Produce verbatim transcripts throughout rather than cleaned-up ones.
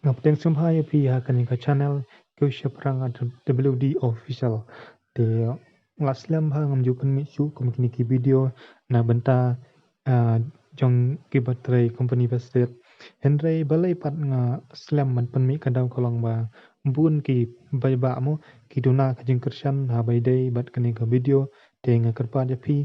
Nga pdiang sngewbha ïa phi ha kane ka channel Kiew Shaphrang W D Official. Te la slem bha ngam ju pynmih shuh kum kine ki video na bynta ah, jong kiba trei company Vested. Hynrei balei pat nga slem ban pynmih ka daw ka long ba bun ki paidbah mo ki duna ka jingkyrshan ha ba ïadei bad kane ka video. Te nga kyrpad ïa phi,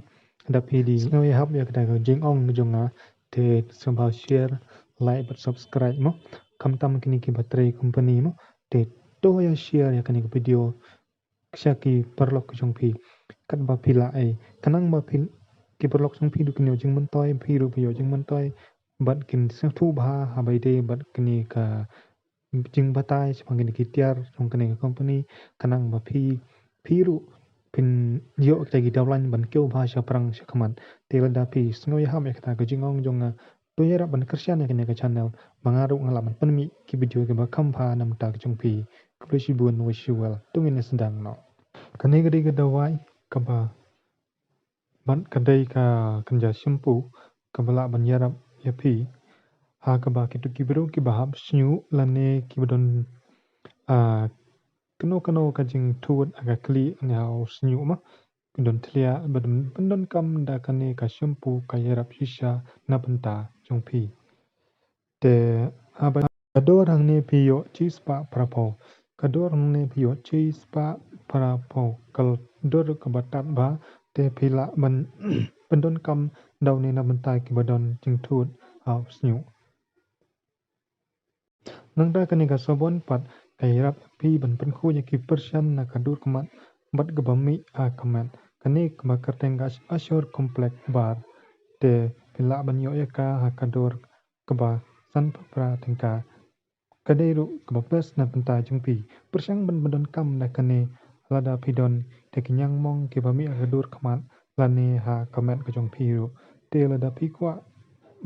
lada phi dei sngew ïahap ïa kata ka jingong jong nga, te sngewbha share, like bad subscribe mo. Khamtam kine kiba trei company mo, te to ïa share ïa kane ka video sha ki paralok jong phi. Katba phi lah ei, khnang ba phi, ki paralok jong phi ruh kin ïoh jingmyntoi, phi ruh phi ïoh jingmyntoi bad kin sngewthuh bha ha ba ïadei bad kane ka jingbatai shaphang kine ki tiar jong kane ka company, khnang ba phi, phi ruh phin ïoh kita ki dawlaiñ ban kiew bha shaphrang shakhmat. Te lada phi sngew ïahap ïa kata ka jingong jong nga, to ïarap ban kyrshan ïa kane ka channel ba nga ruh nga lah ban pynmih ki video kiba kham bha na bynta ka jong phi. Khublei shibun, wish you well. To ngin ïa sdang noh. Kane ka dei ka dawai kaba, bad ka dei ka kynja shampoo kaba lah ban ïarap ïa phi ha kaba kito ki briew kiba hap shñiuh lane kiba don ah, kano kano ka jingthut ha ka khlieh ne ha u shñiuh mo. Phin don thliah, ban pyndonkam da kane ka shampoo ka ïarap shisha na bynta jong phi. Te haba ka dor hangne phi ïoh shispah phraphew. Ka dor hangne phi ïoh shispah phraphew. Ka dor kaba tad bha, te phi lah ban pyndonkam da une na bynta kiba don jingthut ha u shñiuh. Nangta kane ka sabon pat ka ïarap ïa phi ban pynkhuid ïa ki pyrshang na ka dur khmat bad kaba mih ha ka met. Kane kaba kyrteng ka Assure Complex Bar. Te phi lah ban ïoh ïa ka ha ka dur kaba sanphew phra tyngka. Ka dei ruh kaba best na bynta jong phi. Pyrshang ban pyndonkam da kane lada phi don da ki ñiangmong kiba mih ha ka dur khmat lane ha ka met ka jong phi ruh. Te lada phi kwah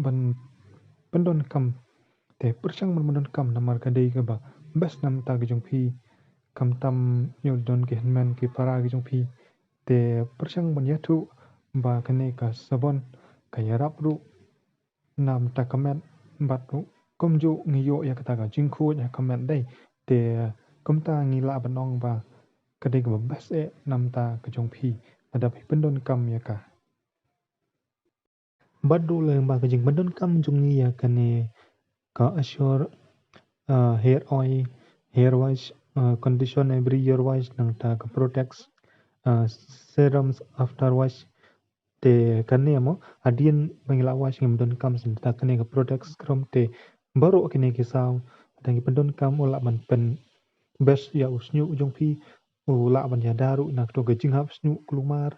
ban pyndonkam, te pyrshang ban pyndonkam namar ka dei kaba best na bynta ka jong phi. Khamtam ïoh don ki hynmen ki para ki jong phi. Te pyrshang ban ïathuh ba kane ka sabon ka ïarap ruh na bynta ka met bad ruh kumjuh ngi ïoh ïa kata ka jingkhuid ha ka met dei. Te kumta ngi lah ban ong ba ka dei kaba best eh na bynta ka jong phi lada phi pyndonkam ïa ka. Bad ruh lyngba ka jingpyndonkam jong ngi ïa kane ka Assure, ah, hair oil, hair wash, ah, condition every year wash, nangta ka Protex, ah, serums after wash. Te kane mo, hadien ba ngi la wash ngim donkam shuh, te kane ka Protex serum te baroh kine ki saw, te ngi pyndonkam u lah ban pyn best ïa u shñiuh jong phi, u lah ban ïada ruh na kato ka jinghap shñiuh kulmar,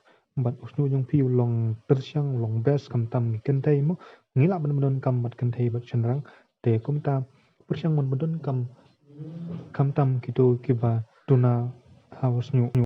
bad u shñiuh jong phi u long tyrshang, u long best, khamtam ki kynthei mo, ngi lah ban pyndonkam bad kynthei bad shynrang, te kumta pyrshang ban pyndonkam khamtam kito kiba duna ha u shñiuh.